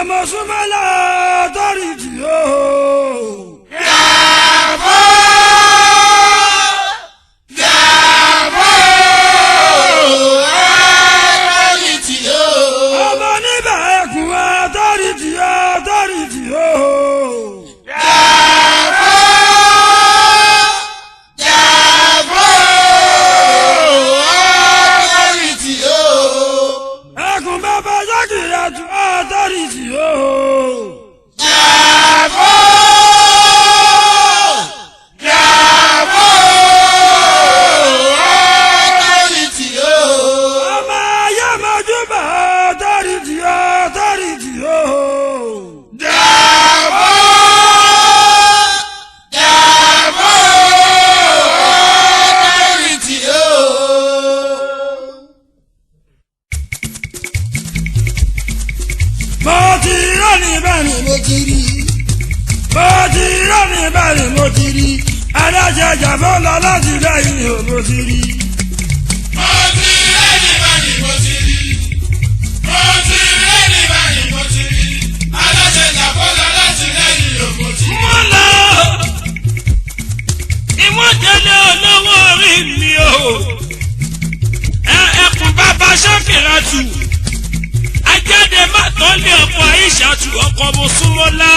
Ọmọ súnmọ́lá authority o. Jàfó Jàfó authority o. Ọmọ níbà ẹkùn authority authority o. Jàfó Jàfó authority o. Ẹkùn bàbá Sákìràtù authority o. Jàfó Jàfó authority o. Ọmọ ayé mọ́júbà authority authority o. Jàfó Jàfó authority o. Mo ti rọ́ ní báyìí mo ti rí. Mo ti rọ́ ní báyìí mo ti rí. Aláṣẹ Jàfó lọ láti lẹ́yìn o mo ti rí. Mo ti rẹ́ni báyìí mo ti rí. Mo ti rẹ́ni báyìí mo ti rí. Aláṣẹ Jàfó lọ láti lẹ́yìn o mo ti rí. Mo lọ ìwọ́n tẹ́lẹ̀ olówó orí mi o. Ẹkùn bàbá Ṣákìràtù ajáde má tọ́lé ọkọ̀ Àìṣàtù ọkọ̀ Mosúnmọ́lá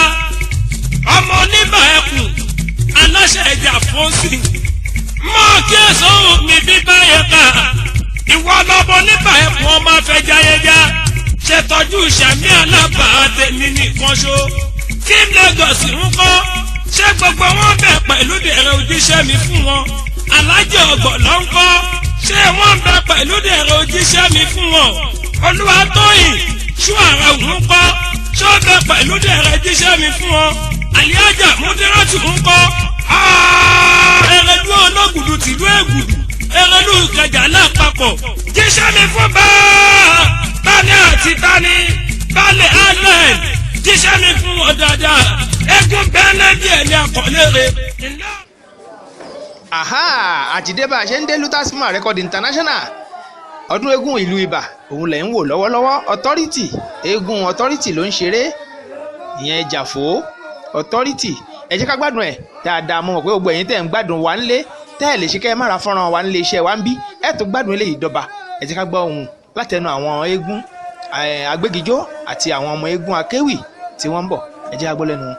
ọmọ onímọ̀ ẹkùn aláṣẹ ẹja fọ́nsì mọ́ kí èso mi bí báyẹn ká ìwọ lọ́mọ onímọ̀ ẹkùn ọmọ afẹjayẹja ṣètọ́jú sàmì alábàá tèmi nìkan ṣo Team Lagos ń kọ́ ṣé gbogbo wọn bẹ̀ pẹ̀lú dẹ̀rẹ̀ òjíṣẹ́ mi fún wọn alájẹ ọ̀gbọ̀lọ́ ń kọ́ ṣé wọ́n bẹ̀ pẹ̀lú dẹ̀rẹ̀ òjíṣẹ́ mi fún wọn Olúwatóyìn ṣú ara òun kọ́ ṣé ó bẹ̀ pẹ̀lú dẹ̀rẹ̀ òjíṣẹ́ mi fún wọn Àlíájà Múdírátù ń kọ́ Ẹrẹ̀lú ológùdù tìlú Ègùdù Ẹrẹ̀lú Ìkẹjà lápapọ̀ jíṣẹ́ mi fún báà tani àti tani balẹ̀ allen jíṣẹ́ mi fún wọn dáadáa egun bẹ́ẹ̀lẹ́ díẹ̀ ní akọ̀lẹ́rẹ́. Aha, àtidé bá a ṣe ń dé Lutasma Record International. Ọdún eégún ìlú Ibà òun lẹ̀ ń wò lọ́wọ́lọ́wọ́. Authority eégún authority ló ń ṣeré ìyẹn Jàfó authority. Ẹ jẹ́ ká gbádùn ẹ̀ dáadáa. Mo mọ̀ pé gbogbo ẹ̀yin tẹ̀ ń gbádùn wa ńlé tẹ́ ẹ̀ lè ṣe kẹ́ ẹ má ra fọ́nrán wa ńlé iṣẹ́ wa ń bí ẹ̀ tó gbádùn eléyìí dọ́ba. Ẹ jẹ́ ká gbọ́ ohùn látẹnu àwọn eégún agbégijó àti àwọn ọmọ eégún akéwì tí wọ́n ń bọ̀. Ẹ jẹ́ ká gbọ́ lẹ́nu wọn.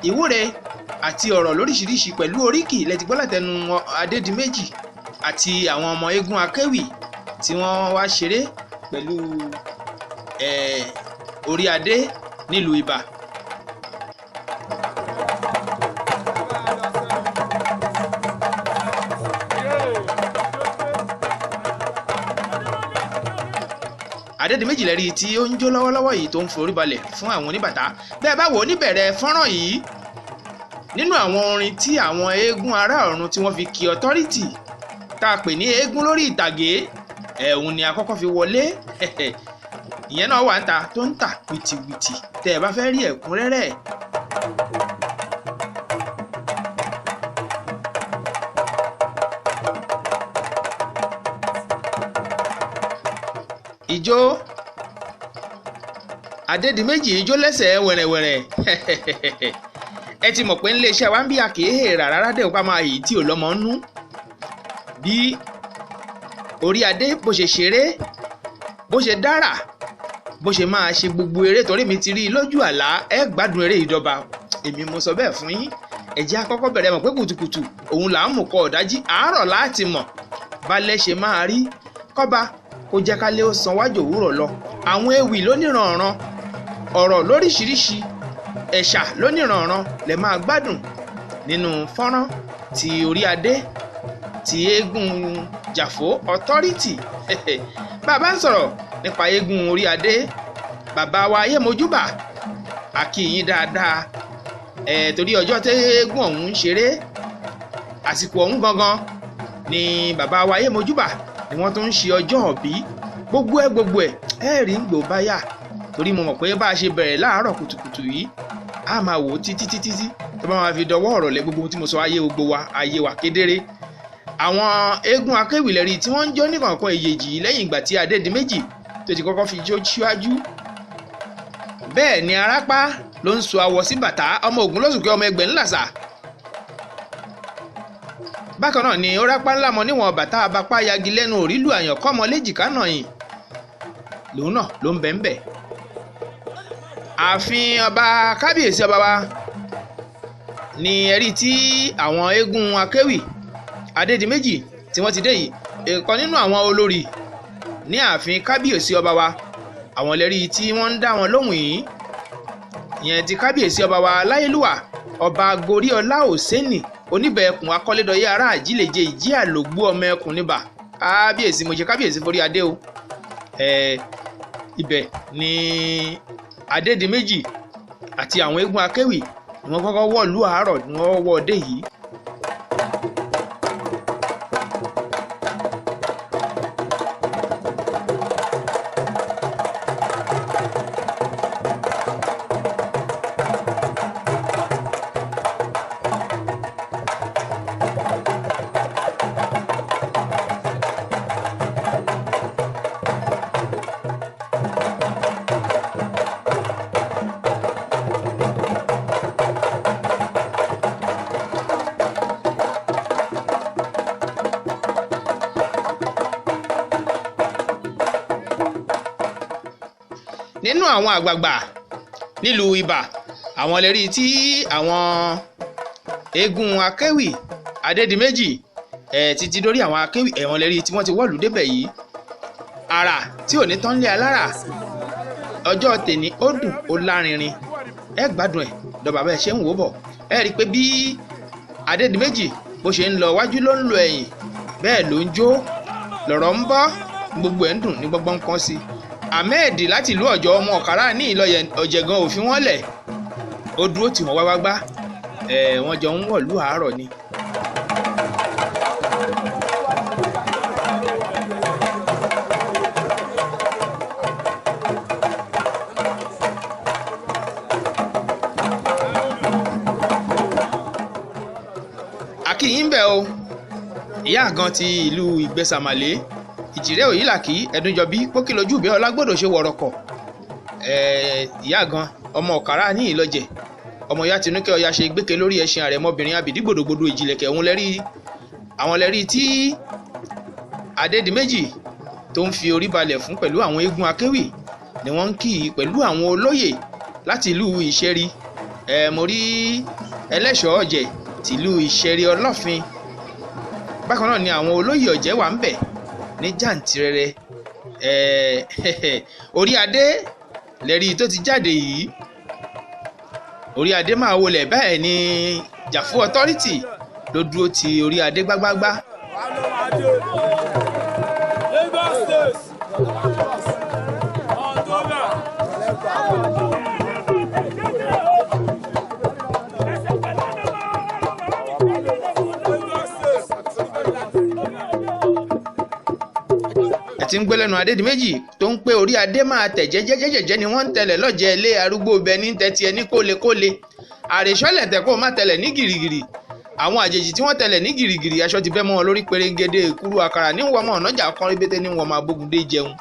Ìwúre àti ọ̀rọ̀ lóríṣiríṣi pẹ̀lú oríkì lẹ ti gbọ́ látẹnu Adédìméjì àti àwọn ọmọ eégún akéwì tí wọ́n wá ṣeré pẹ̀lú orí adé nílùú Ibà. Adédìméjì lẹ́rí tí ó ń jó lọ́wọ́lọ́wọ́ yìí tó ń forí balẹ̀ fún àwọn oníbàtà. Bẹ́ẹ̀ bá wò ó níbẹ̀rẹ̀ fọ́nrán yìí nínú àwọn orin tí àwọn eégún ará ọ̀run tí wọ́n fi kí authority tá a pè ní eégún lórí ìtàgé ẹ̀hún ni àkọ́kọ́ fi wọlé. Ìyẹn náà wà ń ta tó ń tà wìtìwìtì tẹ́ ẹ bá fẹ́ rí ẹ̀kúnrẹ́rẹ́. Ìjó Adédìméjì ijó lẹ́sẹ̀ wẹ̀rẹ̀wẹ̀rẹ̀. Ẹ ti mọ̀ pé níléeṣẹ́ wa ń bí a kì í hèèrà rárá dé òpá máa yìí tí ò lọ́mọ nú. Bí orí adé bó ṣe ṣeré, bó ṣe dára, bó ṣe máa ṣe gbogbo eré, torí mi ti rí i lójú àlá. Ẹ gbádùn eré ìdọba, èmi mo sọ bẹ́ẹ̀ fún yín. Ẹ jẹ́ á kọ́kọ́ bẹ̀rẹ̀ mọ̀ pé kùtùkùtù òun là ń mú kọ ọ̀dájí àárọ̀ láti mọ̀ balẹ̀ ṣe máa rí. Kọ́ba kó jẹ́ ká lé ó san wájú òwúrọ̀ lọ. Àwọn ewì lóníranran, ọ̀rọ̀ lóríṣiríṣi, ẹ̀ṣà lóníranran lè máa gbádùn nínú fọ́nrán ti orí adé ti eégún Jàfó Authority. Bàbá ń sọ̀rọ̀ nípa eégún orí adé, bàbá wa ayémojúbà, a kí yín dáadáa. Ẹ̀ torí ọjọ́ tí eégún ọ̀hún ń ṣeré, àsìkò ọ̀hún gangan ni bàbá wa ayémojúbà ni wọ́n tún ń ṣe ọjọ́ òbí. Gbogbo ẹ̀ gbogbo ẹ̀ ẹ̀ rí ń gbò báyà, torí mo mọ̀ pé bá a ṣe bẹ̀rẹ̀ láàárọ̀ kùtùkùtù yìí, a máa wò ó títí títí tí tó bá máa fi dọwọ́ ọ̀rọ̀ lẹ gbogbo ohun tí mo sọ ayé gbogbo wa ayé wa kedere. Àwọn eégún akéwìlẹ́rì tí wọ́n ń jó níkànkan èjèèjì lẹ́yìn ìgbà tí Adédìméjì tó ti kọ́kọ́ fi jó síwájú. Bẹ́ẹ̀ ni arápá ló ń so awọ sí bàtà ọmọ Ògún lọ́sùnkẹ́ ọmọ ẹgbẹ́ ńlàsà. Bákan náà ni ó rápá ńlá mọ níwọ̀n bàtà abapá yagi lẹ́nu òrílù àyàn kọ́mọ léjìká náà yìn lòun náà ló ń bẹ̀ ń bẹ̀. Ààfin ọba kábíyèsí ọba wa ni ẹ̀rí tí àwọn eégún akéwì Adédìméjì tí wọ́n ti dé yìí. Ìkan nínú àwọn olórí ní ààfin kábíyèsí ọba wa, àwọn lẹ́rí tí wọ́n ń dá wọn lóhùn yìí, ìyẹn ti kábíyèsí ọba wa láyélúwà ọba Goríọlá Òsénì oníbẹ̀ẹ̀kùn akọ́lédọ̀yé ará àjílẹ̀jẹ̀ ìjí àlògbó ọmọ ẹkùn níbà. Kábíyèsí, mo ṣe kábíyèsí forí adé o. Ibẹ̀ ni Adédìméjì àti àwọn eégún akéwì ni wọ́n kọ́kọ́ wọ̀lú àárọ̀ ni wọ́n wọ́ dé yìí. Nínú àwọn àgbààgbà nílùú Ibà, àwọn lè rí tí àwọn eégún akéwì Adédìméjì títí dórí àwọn akéwì ẹ̀wọ̀n lè rí tí wọ́n ti wọ́ọ̀lù débẹ̀ yìí. Àrà tí ò ní tán lé alára, ọjọ́ tèní ó dùn ó lárinrin, ẹ gbádùn ẹ̀ dọ̀bà bẹ́ẹ̀ ṣe ń wò bọ̀. Ẹ rí i pé bí Adédìméjì bó ṣe ń lọ wájú ló ń lọ ẹ̀yìn, bẹ́ẹ̀ ló ń jó, lọ̀rọ̀ ń bọ́, gbogbo ẹ̀ ń dùn ní gbọ́ngbọ́n kan sí i. Ahmed láti ìlú Ọ̀jọ́ ọmọ ọ̀kàrà ní Ìlọyẹ ọ̀jẹ̀gan òfin wọn lẹ̀, ó dúró tì wọ́n wáwágbá, wọ́n jọ ń wọ̀lú àárọ̀ ni. Àkìyìn bẹ̀ o, ìyá àgàn ti ìlú Ìgbẹ́sàmàlé ìjìrẹ́ òyìnlàkì ẹ̀dúnjọbí pókìlójú ìbẹ́ ọlágbọ́dọ̀ ṣe wọ̀rọ̀kọ̀. Ìyá gan ọmọ ọ̀kàrà ní Ìlọjẹ̀ ọmọ ìyá tinúkẹ́ ọya ṣe gbéke lórí ẹṣin àrẹ̀mọbìnrin abìdí gbòdògbòdò ìjìnlẹ̀kẹ̀ òun lẹ́rí àwọn lẹ́rí tí Adédìméjì tó ń fi orí balẹ̀ fún pẹ̀lú àwọn eégún akéwì ni wọ́n ń kì í pẹ̀lú àwọn olóyè láti ìlú Ìṣẹ́rí. Mo rí ẹlẹ́ṣọ̀ọ́ ọ̀jẹ̀ tìlú Ìṣẹ́rí Ọlọ́fin. Bákan náà ni àwọn olóyè ọ̀jẹ̀ wà ń bẹ̀ ní jàǹtìrẹrẹ. Orí adé lẹ́rí tó ti jáde yìí, orí adé máa wọlé. Bẹ́ẹ̀ ni Jàfó Authority ló dúró ti orí adé gbágbágbá. Tí ń gbé lẹ́nu Adédìméjì tó ń pé orí adé máa tẹ̀ jẹ́jẹ́jẹ́jẹ́ ni wọ́n ń tẹ̀lẹ̀ lọ́jẹ́ ilé arúgbó bẹ ní tẹ́tí ẹni kólekóle àrèsọ́lẹ̀ tẹ̀ kó má tẹ̀lẹ̀ ní gìrìgìrì. Àwọn àjèjì tí wọ́n tẹ̀lẹ̀ ní gìrìgìrì aṣọ ti bẹ́ mọ́ wọn lórí perengede èkúrú àkàrà ní wọ́n mọ́ ọ̀nàjà kan rébété ní wọ́n máa bógun dé jẹun.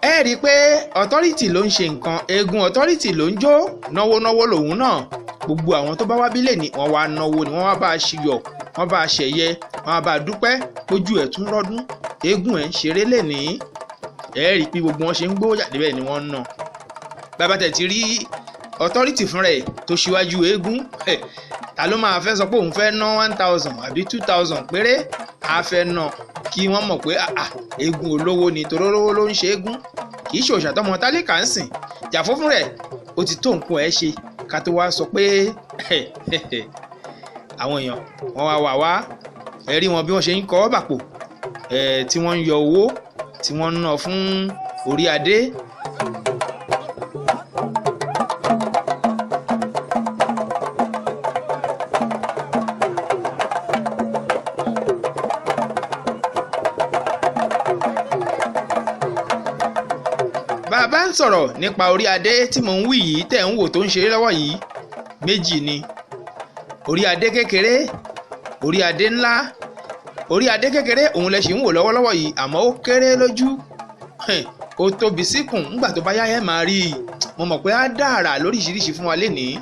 Ẹ Ẹ rí i pé authority ló ń ṣe nǹkan, eégún authority ló ń jó, náwó náwó lòun náà. Gbogbo àwọn tó bá wá bílẹ̀ ni wọ́n wá náwó, ni wọ́n wá bá a ṣiyọ̀, wọ́n bá a ṣẹ̀yẹ, wọ́n bá a dúpẹ́ pójú ẹ̀ tún rọ́dún, eégún ẹ̀ ń ṣeré lẹ́nìí. Ẹ rí i pé gbogbo wọn ṣe ń gbówó jáde bẹ́ẹ̀ ni wọ́n ń ná. Bàbá tẹ̀ ti rí authority fúnra ẹ̀ tó ṣíwájú eégún, ta ló máa fẹ́ sọ pé òun fẹ́ ná 1000 àbí 2000 péré? A fẹ́ ná kí wọ́n mọ̀ pé eégún olówó ni, torí olówó ló ń ṣe eégún, kì í ṣe òòṣà tọmọ tálíkà ń sìn. Jàfó fúnra ẹ̀ ó ti tó nǹkan ẹ̀ ṣe ká tó wá sọ pé àwọn èèyàn wọ́n wá wà wá. Ẹ rí wọn bí wọ́n ṣe ń kọ́ bàpò, tí wọ́n ń yọ owó tí wọ́n ń ná fún orí adé. Bàbá ń sọ̀rọ̀ nípa orí adé tí mò ń wí yìí tẹ̀ ń wò tó ń ṣeré lọ́wọ́ yìí, méjì ni. Orí adé kékeré, orí adé ńlá. Orí adé kékeré òun lẹ ṣì ń wò lọ́wọ́lọ́wọ́ yìí, àmọ́ ó kéré lójú, ó tóbi síkùn. Ńgbà tó bá yá ẹ máa rí i, mo mọ̀ pé á dára lóríṣiríṣi fún wa lénìí.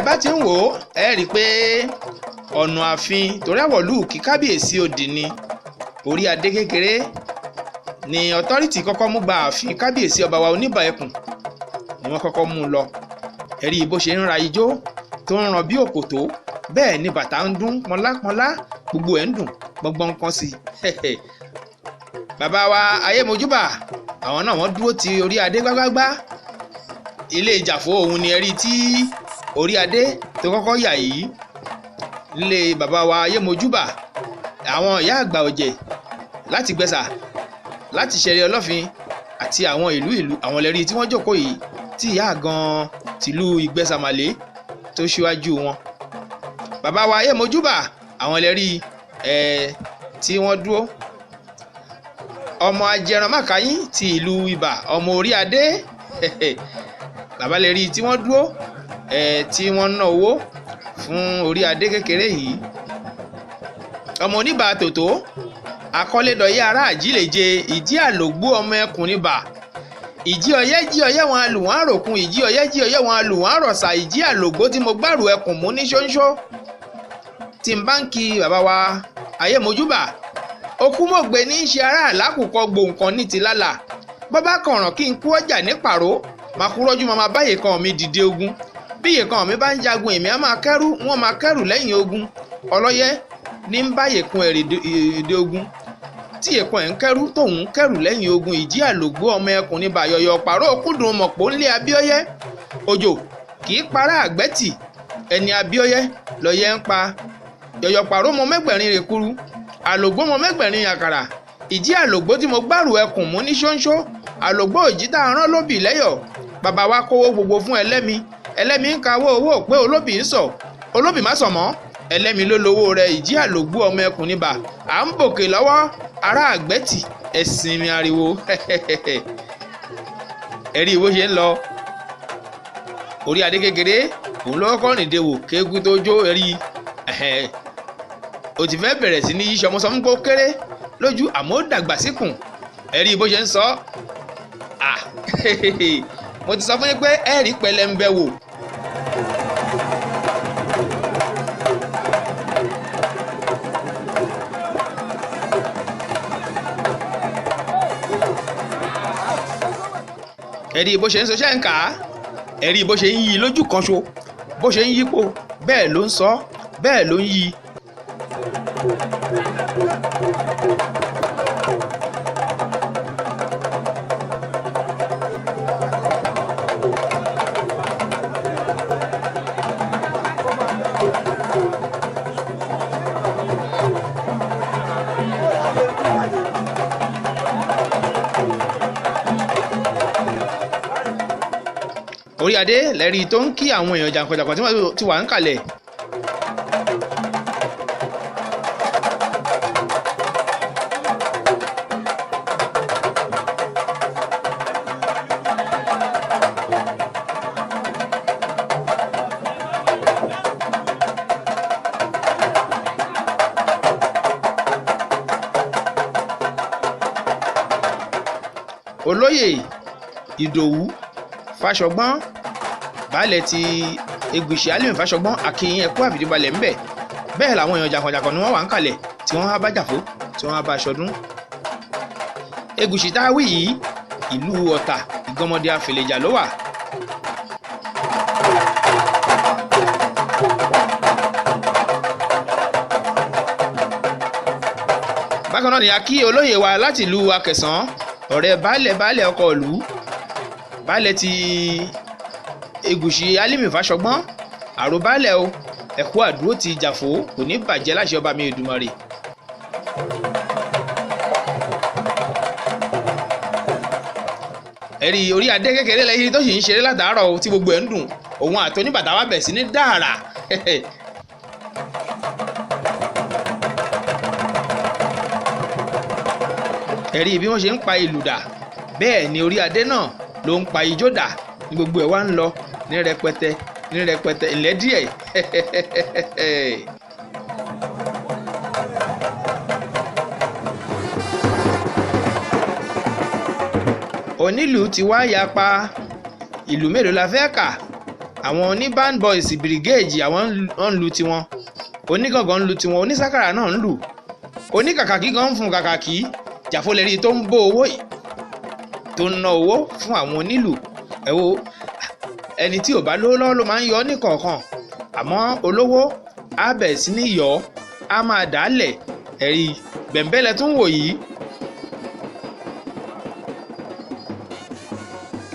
Bá ti ń wò ó, ẹ rí i pé ọ̀nà ààfin torí àwọ̀lú kí kábíyèsí òdì ni. Orí adé kékeré ni authority kọ́kọ́ mú gba ààfin kábíyèsí ọba wa Oníbà Ẹkùn ni wọ́n kọ́kọ́ mú un lọ. Ẹ rí i bó ṣe ń ra ijó tó ń ran bí òkòtó, bẹ́ẹ̀ ni bàtà ń dún pọnlápọnlá, gbogbo ẹ̀ ń dùn gbọngbọn kan sí i. Bàbá wa Ayémojúbà àwọn náà wọ́n dúró ti orí adé gbágbágbá. Ilé Ìjàfó òun ni ẹ rí tí orí adé tó kọ́kọ́ yà yìí, nílé bàbá wa Ayémojúbà. Àwọn ìyá àgbà ọ̀jẹ̀ láti Gbẹ̀sà, láti Ṣẹ̀rẹ̀ Ọlọ́fin àti àwọn ìlú ìlú àwọn lẹ́rí tí wọ́n jókòó yìí, tí ìyá gan tìlú Ìgbẹ́sàmàlé tó ṣíwájú wọn. Bàbá wa Ayémojúbà àwọn lẹ́rí tí wọ́n dúró. Ọmọ ajẹran mákàyín ti ìlú Ibà, ọmọ orí adé, bàbá lẹ́rí tí wọ́n dúró, tí wọ́n ná owó fún orí adé kékeré yìí. Ọmọ oníbà tòtó akọ́lédọ̀yé ará àjílẹ̀jẹ ìdí àlògbó ọmọ ẹkùn níbà. Ìjí ọyẹ́ jí ọyẹ́ wọn alù wọn àròkun, ìjí ọyẹ́ jí ọyẹ́ wọn alù wọn àrọ̀sà, ìjí àlògbó tí mo gbàrú ẹkùn mú ní ṣóńṣó. Tí n bá ń kí bàbá wa Ayémojúbà, okúmọ̀gbé ní í ṣe ará àlákùkọ gbòǹkan ní ti lálà. Bọ́bá kọ̀ràn kí n kú ọjà ní pàró, màkúrọ́jú máa báyìí kan mi dìde ogun. Bí ìkan mi bá ń jagun, èmi á máa kẹ́rù, wọ́n máa kẹ́rù lẹ́yìn ogun. Ọlọ́yẹ́ ní ń bá yèkun èdè ogun, tí yèkun ẹ̀ ń kẹ́rù tóun ń kẹ́rù lẹ́yìn ogun. Ìjí àlògbó ọmọ ẹkùn ní bàyọ̀yọ̀ pàrọ̀ òkúndùn mọ̀pọ̀ ńlé abíọ́yẹ́. Òjò kì í para àgbẹ̀tì, ẹni abíọ́yẹ́ lọ́yẹ́ ń pa. Yọ̀yọ̀ pàrọ̀ mọ mẹ́gbẹ̀rin rèkuru, àlògbó mọ mẹ́gbẹ̀rin àkàrà. Ìjí àlògbó tí mo gbàrú ẹkùn mú ní ṣóńṣó, àlògbó òjì tá a rán lóbì lẹ́yọ̀. Bàbá wa kówó gbogbo fún ẹlẹ́mi, ẹlẹ́mi ń kawó owó pé olóbì ń sọ, olóbì má sọ mọ́, ẹlẹ́mi ló lówó rẹ̀. Ìjí àlògbó ọmọ ẹkùn níbà, à ń bòkè lọ́wọ́ ará àgbẹ̀tì, ẹ̀sìn mi ariwo. Ẹ̀rí ìwó ṣe ń lọ. Orí adé kékeré òun ló kọ́kọ́ rìnde wò kéégún tó jó. Ẹ̀rí ó ti fẹ́ bẹ̀rẹ̀ sí ní yíṣọ ọmọ sọ fún pé ó kéré lójú àmọ́ ó dàgbà síkùn. Ẹ̀rí bó ṣe ń sọ. Mo ti sọ fún yín pé ẹ̀rí pẹlẹmbẹ wò. Ẹ̀rí bó ṣe ń sọ ṣe ń kà á, ẹ̀rí bó ṣe ń yí lójú kan ṣo, bó ṣe ń yípo bẹ́ẹ̀ ló ń sọ, bẹ́ẹ̀ ló ń yí. Orí adé lẹ́rí tó ń kí àwọn èèyàn jàǹkànjàǹkàn tí wọ́n ti wà ń kalẹ̀. Olóyè Ìdòwú Fáṣọgbọ́n, baálẹ̀ ti Ègùṣì Álímì Fáṣọgbọ́n, akínyìn ẹ̀kú àfìdíbalẹ̀ ńbẹ̀. Bẹ́ẹ̀ làwọn èèyàn jàǹkànjàǹkàn ni wọ́n wà ń kalẹ̀ tí wọ́n á bá Jàfó, tí wọ́n á bá aṣọdún. Ègùṣì tá a wí yìí, ìlú Ọ̀tà Ìgànmọ́dé Àfẹlẹ̀jà ló wà. Bákan náà ni a kí olóyè wa láti ìlú Akẹ̀sán, ọ̀rẹ́ baálẹ̀ baálẹ̀ ọkọ̀ ìlú, baálẹ̀ ti Ègùṣì Álímì Fáṣọgbọ́n, àrò baálẹ̀ o, ẹ̀kú àdúró ti Jàfó, kò ní bàjẹ́ láṣẹ ọba mi Èdùmàrè. Ẹ̀rí orí adé kékeré lẹ́yìn tó sì ń ṣeré látàárọ̀ tí gbogbo ẹ̀ ń dùn, òun àti oníbàtà wa bẹ̀ sí ní dàrà. Ẹ̀rí bí wọ́n ṣe ń pa ìlù dà, bẹ́ẹ̀ ni orí adé náà ló ń pa ijó dà, ní gbogbo ẹ̀ wá ń lọ ní rẹpẹtẹ ní rẹpẹtẹ ìlẹ́ díẹ̀. Onílù ti wá yapa, ìlú mélòó la fẹ́ kà? Àwọn oní band boys brigade àwọn ń lu tiwọn, onígangan ń lu tiwọn, onísákàrà náà ń lù, oníkàkàkí gan ń fún kàkàkí. Jàfó lè rí i tó ń bó owó yìí, tó ń ná owó fún àwọn onílù. Ẹ wo ẹni tí ò bá lówó lọ́wọ́ ló máa ń yọ ọ́ níkọ̀ọ̀kan, àmọ́ olówó á bẹ̀rẹ̀ sí ní yọ ọ́, á máa dà á lẹ̀. Ẹ̀rí bẹ̀m̀bẹ̀lẹ̀ tún wò yìí,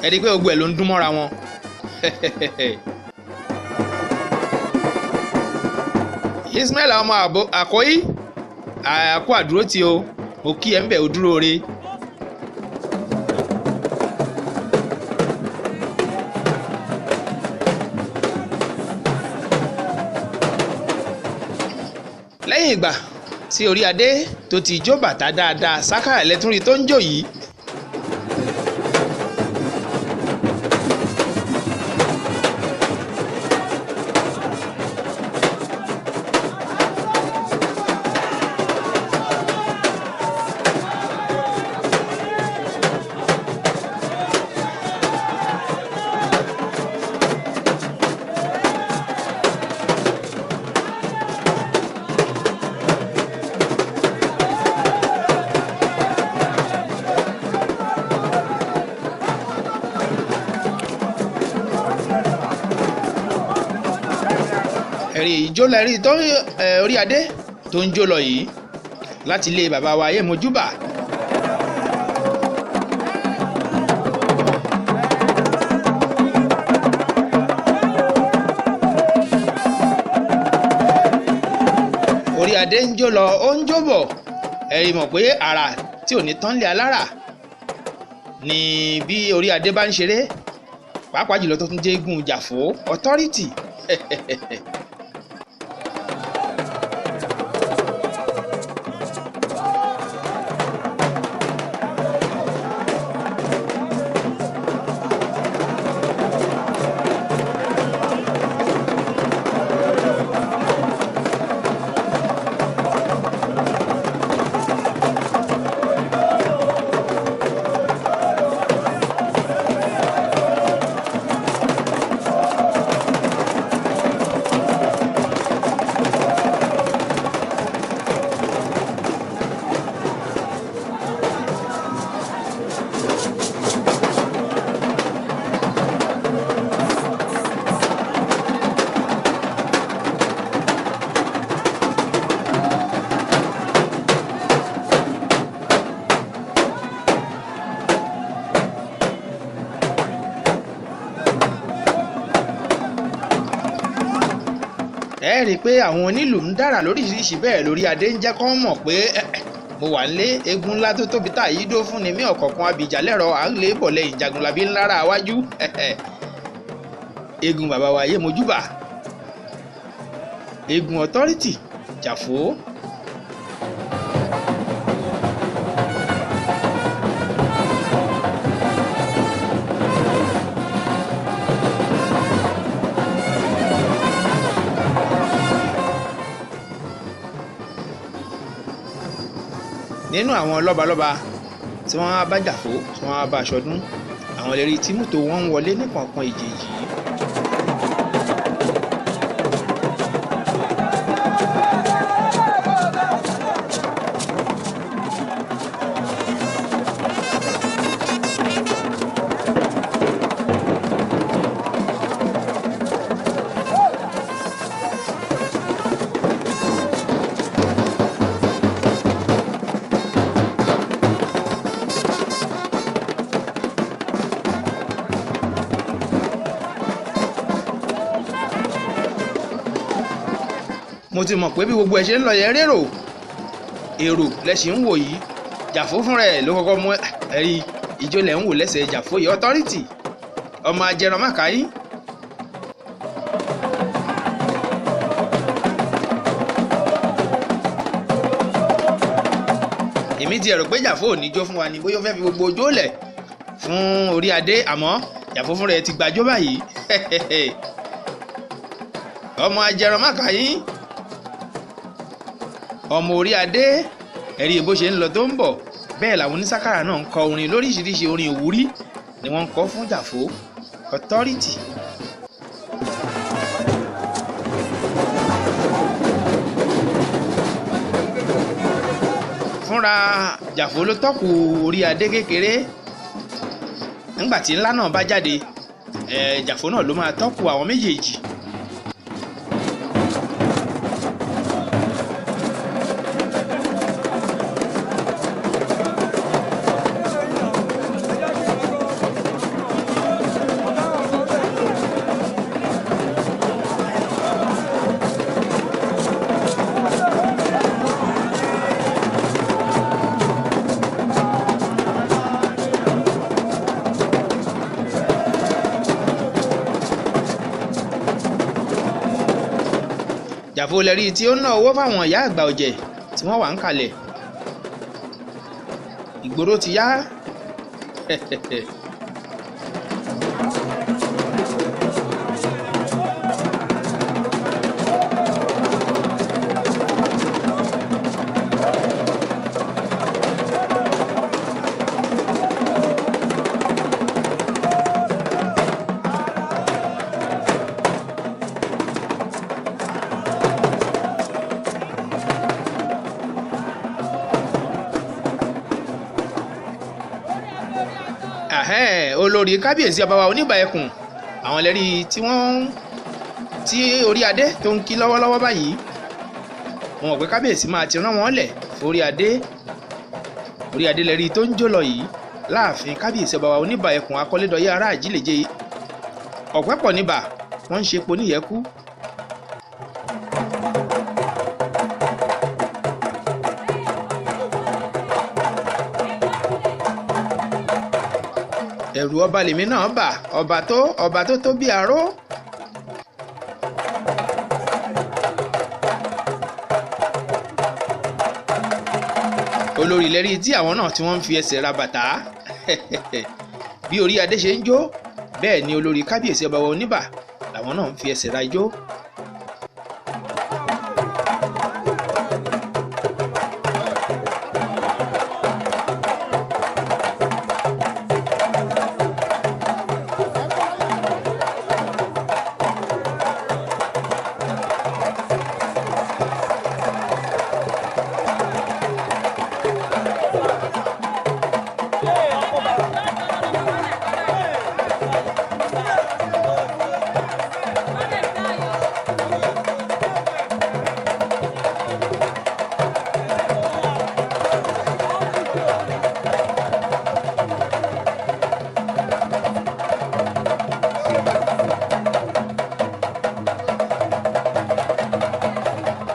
ẹ rí i pé gbogbo ẹ̀ ló ń dún mọ́ra wọn. Ismail ọmọ Àkọ́yí, àkó àdúró tí o, mo kí ẹ ń bẹ̀, ó dúró re. Lẹ́yìn ìgbà tí orí adé tó ti jó bàtà dáadáa, sákàrà lẹ́túnrí tó ń jó yìí. Ẹ̀rí ìjó lẹ́rí tó orí adé tó ń jó lọ yìí láti ilé bàbá wa Ayémojúbà. Orí adé ń jó lọ, ó ń jó bọ̀, ẹ̀rí mọ̀ pé àrà tí ò ní tán lé alára ni bí orí adé bá ń ṣeré, pàápàá jùlọ tó tún jẹ́ eégún Jàfó authority. Ẹ rí i pé àwọn onílù ń dára lóríṣiríṣi, bẹ́ẹ̀ lórí adé ń jẹ́ kó mọ̀ pé mo wà nílé eégún ńlá tó tóbi tá yìí dó fún ni mí, ọ̀kọ̀ọ̀kan abìjà lẹ́rọ à ń lè bọ̀ lẹ́yìn jagunlabi ńlára wájú. Eégún bàbá wa Ayémojúbà, eégún authority Jàfó. Nínú àwọn lọ́balọ́ba tí wọ́n á bá Jàfó tí wọ́n á bá aṣọdún àwọn lè rí tí mọ́tò wọn ń wọlé ní kọ̀ọ̀kan èjèèjì yìí. Mo ti mọ̀ pé bí gbogbo ẹ̀ ṣe ń lọ yẹn rérò èrò lẹ́sìn ń wò yìí. Jàfó fúnra ẹ̀ ló kọ́kọ́ mú ẹ̀rí ìjó lẹ̀ ń wò lẹ́sẹ̀ Jàfó yìí ọ̀tọ́rìtì ọmọ ajẹran mákàáyí. Èmi ti ẹ̀rọ pé Jàfó ò ní jó fún wa ni, bóyá ó fẹ́ fi gbogbo ojó lẹ̀ fún orí adé, àmọ́ Jàfó fúnra ẹ̀ ti gbàjó báyìí. Ọmọ ajẹran mákàáyí, ọmọ orí adé, ẹ̀rí bó ṣe ń lọ tó ń bọ̀. Bẹ́ẹ̀ làwọn onísákàrà náà ń kọ orin lóríṣiríṣi, orin ìwúrí ni wọ́n ń kọ fún Jàfó ọ̀tọ́rìtì. Fúnra Jàfó ló tọ́kù orí adé kékeré. Nígbà tí ńlá náà bá jáde, Jàfó náà ló máa tọ́kù àwọn méjèèjì. Jàfó lẹ́rí tí ó ná owó fáwọn ìyá àgbà ọ̀jẹ̀ tí wọ́n wà ń kalẹ̀. Ìgboro ti yá. Olórí kábíyèsí ọba wa Oníbà Ẹkùn, àwọn ẹlẹ́rìí tí wọ́n tí orí adé tó ń kí lọ́wọ́lọ́wọ́ báyìí. Wọn mọ̀ pé kábíyèsí máa ti rán wọn lẹ̀ orí adé. Orí adé lẹ́rìí tó ń jó lọ yìí láàfin kábíyèsí ọba wa Oníbà Ẹkùn akọ́lédọ̀yé ará àjílẹ̀jẹ̀ ọ̀pẹ́ pọ̀ níbà wọ́n ń ṣe epo níyẹ́kú. Ẹ̀rù ọba lèmi náà bà, ọba tó tó bí aró. Olórí lẹ́rí tí àwọn náà tí wọ́n ń fi ẹsẹ̀ ra bàtà. Bí orí adé ṣe ń jó, bẹ́ẹ̀ ni olórí kábíyèsí ọba wa Oníbà làwọn náà ń fi ẹsẹ̀ ra ijó.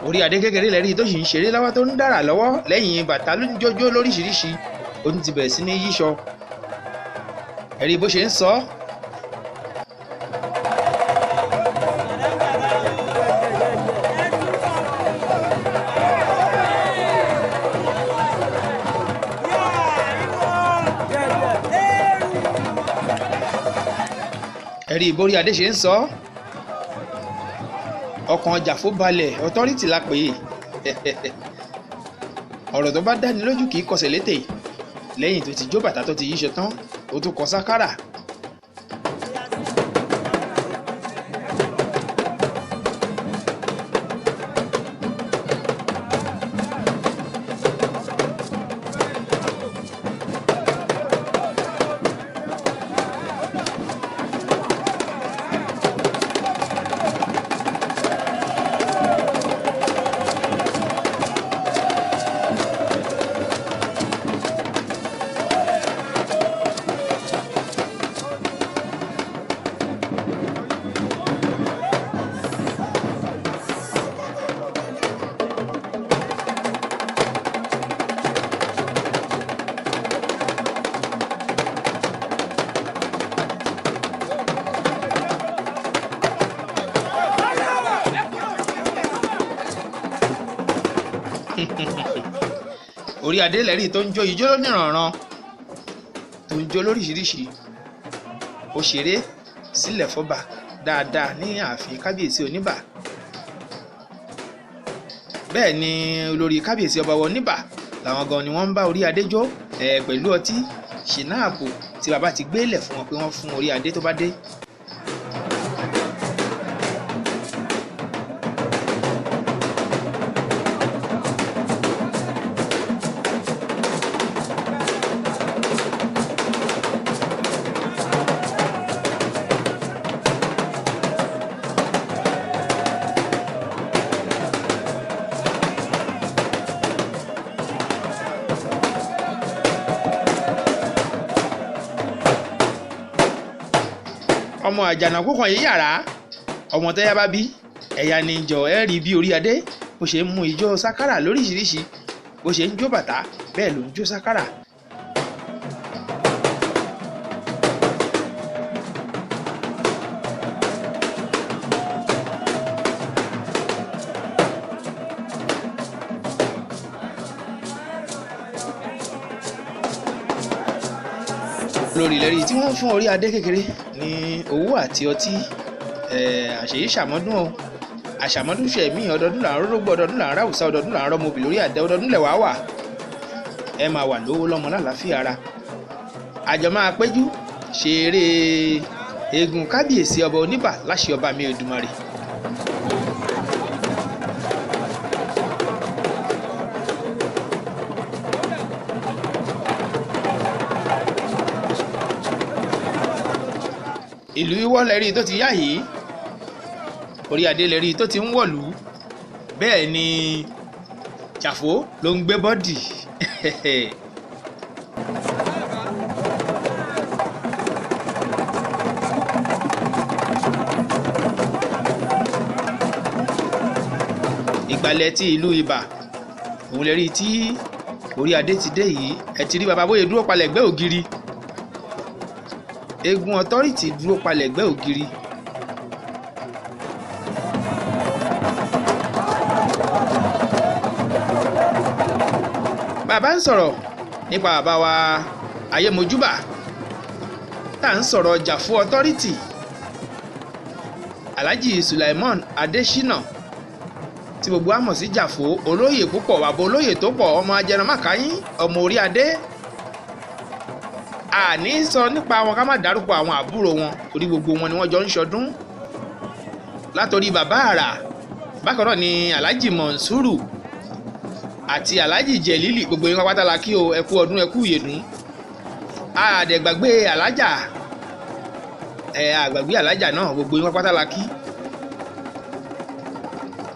Orí adé kékeré lẹ́rí tó sì ń ṣeré lọ́wọ́ tó ń dára lọ́wọ́ lẹ́yìn bàtà ló ń jójó lóríṣiríṣi, ó ti bẹ̀rẹ̀ sí ní yíṣọ. Ẹ̀rí bó ṣe ń sọ. Ẹ̀rí ìborí adé ṣe ń sọ. Ọkàn Jàfó balẹ̀, ọtọ́rìtì la pè é. Ọ̀rọ̀ tó bá dáni lójú kì í kọsẹ̀ létè. Lẹ́yìn tó ti jó bàtà tó ti yíṣọ tán, ó tún kọ sákárà. Orí adé lẹ́rí tó ń jó ijó lóníranran, tó ń jó lóríṣiríṣi. Ó ṣeré sílẹ̀ fọ́ba dáadáa ní ààfin kábíyèsí oníbà. Bẹ́ẹ̀ ni olórí kábíyèsí ọba oníbà làwọn gan ni wọ́n ń bá orí adé jó pẹ̀lú ọtí ṣìnáàpù tí bàbá ti gbélẹ̀ fún wọn pé wọ́n fún orí adé tó bá dé. Ọmọ àjànàkú kan yìí yàrá ọmọ tẹ́yà bá bí ẹ̀yà ni jọ ẹ́ rí bí orí adé bó ṣe ń mú ijó sákárà lóríṣiríṣi, bó ṣe ń jó bàtà bẹ́ẹ̀ ló ń jó sákárà. Lórí ìlérí tí wọ́n ń fún orí adé kékeré ní owó àti ọtí. Àṣèyí ṣàmọ́dún o, àṣàmọ́dún ṣẹ̀mí. Ọdọọdún là ń rórógbó, ọdọọdún là ń ráwùsá, ọdọọdún là ń rọ́mọbì lórí àdẹ, ọdọọdún lẹ̀ wá wà. Ẹ máa wà lówó lọ́mọ lálàáfíà ara. Àjọ máa péjú ṣeré eégún kábíyèsí ọba oníbà láṣẹ ọba mi Èdùmàrè. Ìlú Ìwó lẹ́rí tó ti yá yìí, orí adé lẹ́rí tó ti ń wọ̀lú. Bẹ́ẹ̀ ni Jàfó ló ń gbé bọ́dì. Ìgbàlẹ̀ tí ìlú Ibà òun lẹ́rí tí orí adé ti dé yìí. Ẹ ti rí bàbá bóyè dúró palẹ̀ gbẹ́ ògiri, eégún ọtọ́rìtì dúró palẹ̀ gbẹ́ ògiri. Bàbá ń sọ̀rọ̀ nípa bàbá wa Ayémojúbà, tá à ń sọ̀rọ̀ Jàfó ọtọ́rìtì Alhaji Sulaimon Adesina tí gbogbo wa mọ̀ sí Jàfó olóyè púpọ̀, bàbá olóyè tó pọ̀, ọmọ ajẹranmákàyín, ọmọ orí adé. Àní sọ nípa wọn ká má dárúkọ àwọn àbúrò wọn torí gbogbo wọn ni wọ́n jọ ń ṣọdún. Látòrí bàbá àrà, bákan náà ni Alhaji Monsuru àti Alhaji Jẹ̀lílì, gbogbo yín pátá la kí o, ẹ kú ọdún, ẹ kú ìyèdún. Àdẹ̀gbàgbé alájà, ẹ àgbàgbé alájà náà, gbogbo yín pátá la kí.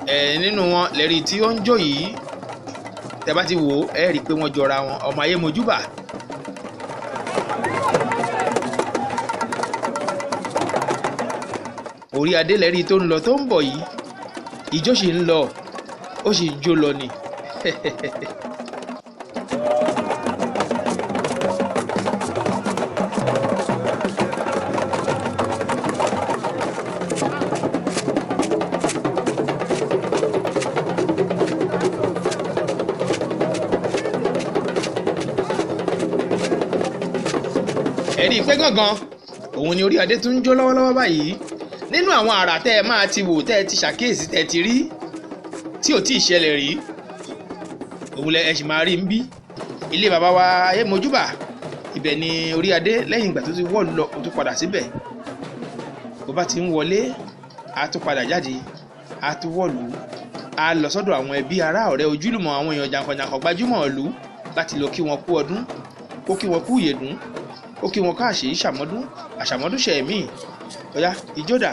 Ẹ nínú wọn lẹ́rí tí ó ń jó yìí, tẹ́ bá ti wò ó ẹ rí i pé wọ́n jọra wọn, ọmọ ayé mojúbà. Orí adé lẹ́rí tó ń lọ tó ń bọ̀ yìí, ìjó sì ń lọ, ó sì ń jó lọ ni. Ẹ̀rí pé gángan òun ni orí adé tún ń jó lọ́wọ́lọ́wọ́ báyìí. Nínú àwọn àrà tẹ́ ẹ máa ti wò, tẹ́ ẹ ti ṣàkíyèsí, tẹ́ ẹ ti rí tí ò tí ì ṣẹlẹ̀ rí, òun lẹ ẹ sì máa rí ń bí. Ilé bàbá wa Ayémojúbà, ibẹ̀ ni orí adé lẹ́yìn ìgbà tó ti wọ́ lọ, ó tún padà síbẹ̀. Bó bá ti ń wọlé, a tún padà jáde, a tún wọ̀lú, a lọ sọ́dọ̀ àwọn ẹbí, ará, ọ̀rẹ́, ojúlùmọ̀, àwọn èèyàn jàǹkànjàǹkàn gbajúmọ̀ ìlú láti lọ kí wọn kú ọdún, ó kí wọn kú ìyèdún, ó kí wọn káàṣì ìṣàmọ́dún àṣàmọ́dún ṣẹ̀mí. Ọ̀yá ìjọ́dà.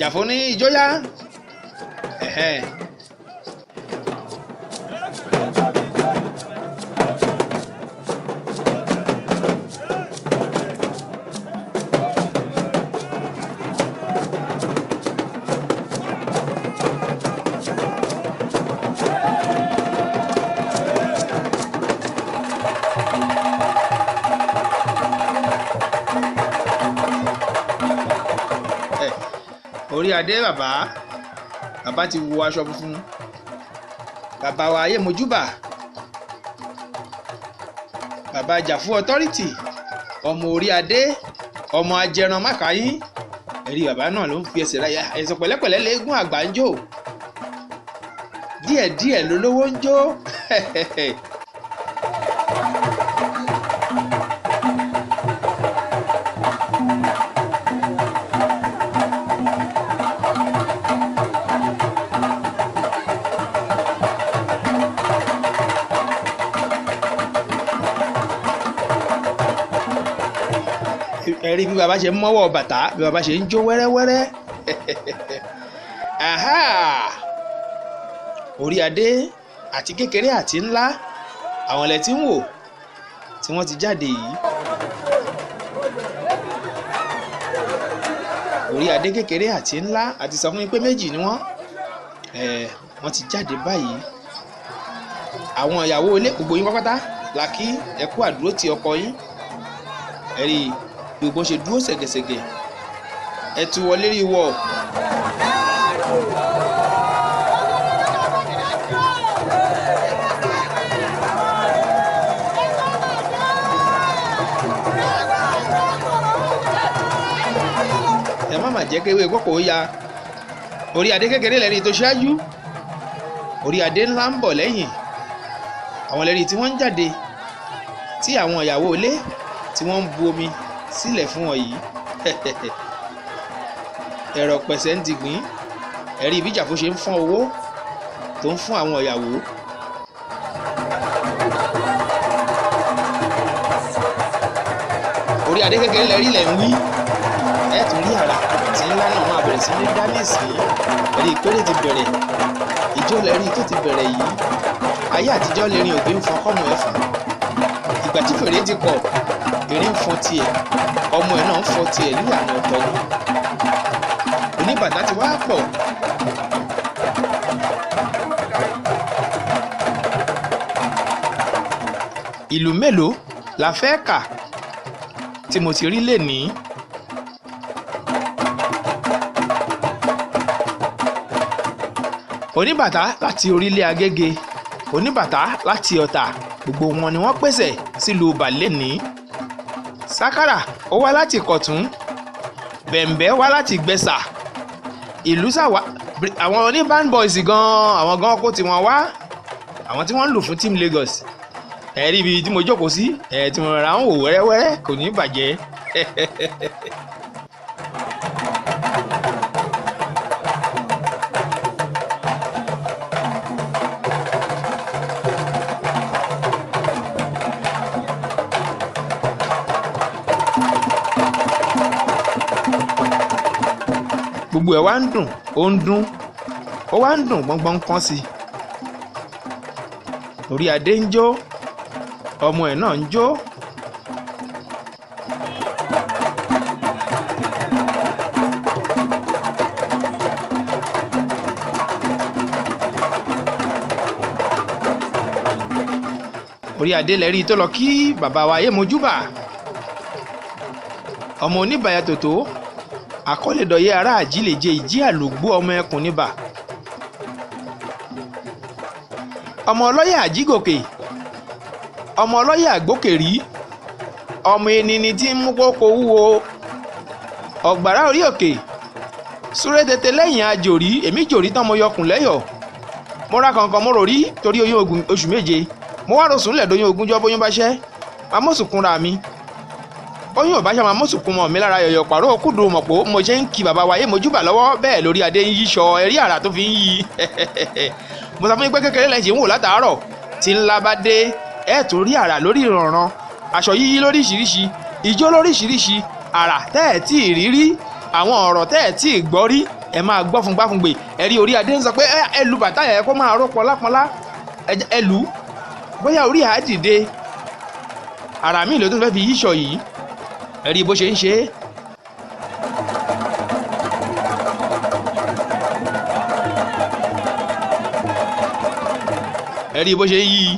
Jàfó ní ìjọ́yà. Ẹ̀hẹ́n. Orí adé bàbá, bàbá ti wọ aṣọ funfun. Bàbá wa Ayémojúbà, bàbá Jàfó authority, ọmọ orí adé, ọmọ ajẹran mákàáyín. Ẹ̀rí bàbá náà ló ń fi ẹsẹ̀ ráyà ẹ̀sọ̀ pẹ̀lẹ́pẹ̀lẹ́ léegun àgbà ń jó, díẹ̀díẹ̀ lólówó ń jó. Ẹ̀rí bí bàbá ṣe ń mọ́wọ́ bàtà, bí bàbá ṣe ń jó wẹ́rẹ́wẹ́rẹ́. Aha! Orí adé àti kékeré àti ńlá, àwọn ilẹ̀ tí ń wò tí wọ́n ti jáde yìí. Orí adé kékeré àti ńlá àti sọ fún mi pé méjì ni wọ́n, wọ́n ti jáde báyìí. Àwọn ìyàwó ilé gbogbo yín pátápátá la kí, ẹ kú àdúró ti ọkọ yín. Ẹ̀rí gbogbo ṣe dúró ṣẹ̀gẹ̀ṣẹ̀gẹ̀, ẹ tú wọlé rí wọ. Ẹ má má jẹ́ kéwé kókò ó ya. Orí adé kékeré lẹ́rìí tó ṣáájú, orí adé ńlá ń bọ̀ lẹ́yìn. Àwọn lẹ́rìí tí wọ́n ń jáde, tí àwọn ìyàwó ilé tí wọ́n ń bu omi sílẹ̀ fún wọn yìí. Ẹ̀rọ pẹ̀sẹ̀ ń digbín. Ẹ̀rí bí Jàfó ṣe ń fọ́n owó tó ń fún àwọn ìyàwó. Orí adé kékeré lẹ́rí lẹ̀ ń wí, ẹ̀ tún rí àrà tí ńlá náà máa bẹ̀rẹ̀ sí ní dá nísìnyí. Ẹ̀rí ìpéré ti bẹ̀rẹ̀, ìjó lẹ́rí tó ti bẹ̀rẹ̀ yìí. Ayé àtijọ́ lẹ́rin ògbé ń fọn kọ́mọ ẹ̀fọn. Ìgbà tí fèrè ti pọ̀, erin ń fọn tiẹ̀, ọmọ ẹ̀ náà ń fọn tiẹ̀ nílànà ọ̀tọ̀ ni. Oníbàtà ti wá pọ̀. Ìlú mélòó la fẹ́ kà tí mo ti rí lénìí? Oníbàtà láti orílẹ̀ Agége, oníbàtà láti Ọ̀tà, gbogbo wọn ni wọ́n pèsè sílùú Bàléní. Sákárà ó wá láti Ìkọ̀tún, Bẹ̀m̀bẹ́ wá láti Gbẹ̀sà, ìlú sàwá. Àwọn oní band boys gan-an, àwọn gan kó tiwọn wá, àwọn tí wọ́n ń lù fún Team Lagos. Ẹ̀rí ibi tí mo jókòó sí, ẹ̀ tí mo ra ń wò wẹ́rẹ́wẹ́rẹ́ kò ní bàjẹ́. Gbogbo ẹ̀ wá ń dùn, ó ń dún, ó wá ń dùn gbọ́ngbọ́n kan sí i. Orí adé ń jó, ọmọ ẹ̀ náà ń jó. Orí adé lẹ́rí tó lọ kí bàbá wa Ayémojúbà, ọmọ oníbàyà tòtó, àkọlédọ̀yé ará àjílẹ̀jẹ̀ ìjí àlùgbò ọmọ ẹkùn níbà, ọmọ ọlọ́yà àjígòkè, ọmọ ọlọ́yà àgbókèrí, Ọmọ enini tí ń mú kókó wúwo, ọ̀gbàrá orí òkè súré tètè lẹ́yìn àjòrí. Èmi jòrí tán, mo yọkùn lẹ́yọ̀, mo ra kànkan, mo rò rí torí oyún ogun oṣù 7. Mo wá rosùn lẹ̀ dóyún ogúnjọ́. Bóyún bá ṣẹ́, máa mọ̀sùn kunra mi. Bóyún ò bá ṣe, máa mọ̀sùn kun mọ̀ mi lára. Yọ̀yọ̀ pàrọ̀ kúndùn mọ̀pọ̀. Mo ṣe ń kí bàbá wa yé mojúbà lọ́wọ́, bẹ́ẹ̀ lórí adé ń yíṣọ ẹ̀rí àrà tó fi ń yí. Mo sọ fún yín pé kékeré lẹ́yìn ń wò látàárọ̀, tí ńlá bá dé, ẹ̀ tó rí àrà lórí ìrànràn, aṣọ yíyí lóríṣiríṣi, ìjó lóríṣiríṣi, àrà tẹ́ ẹ̀ tí ì rí rí, àwọn ọ̀rọ̀ tẹ́ ẹ̀ tí ì gbọ́ rí, ẹ máa gbọ́ fún gbáfúngbè. Ẹ̀rí orí adé ń sọ pé ẹ lu bàtà yẹn kó máa ró pọlápọlá, ẹ lù ú bóyá orí àá dìde. Àrà míì ló tún fẹ́ fi yíṣọ yìí. Ẹ̀rí bó ṣe ń ṣe é. Ẹ̀rí bó ṣe ń yí i.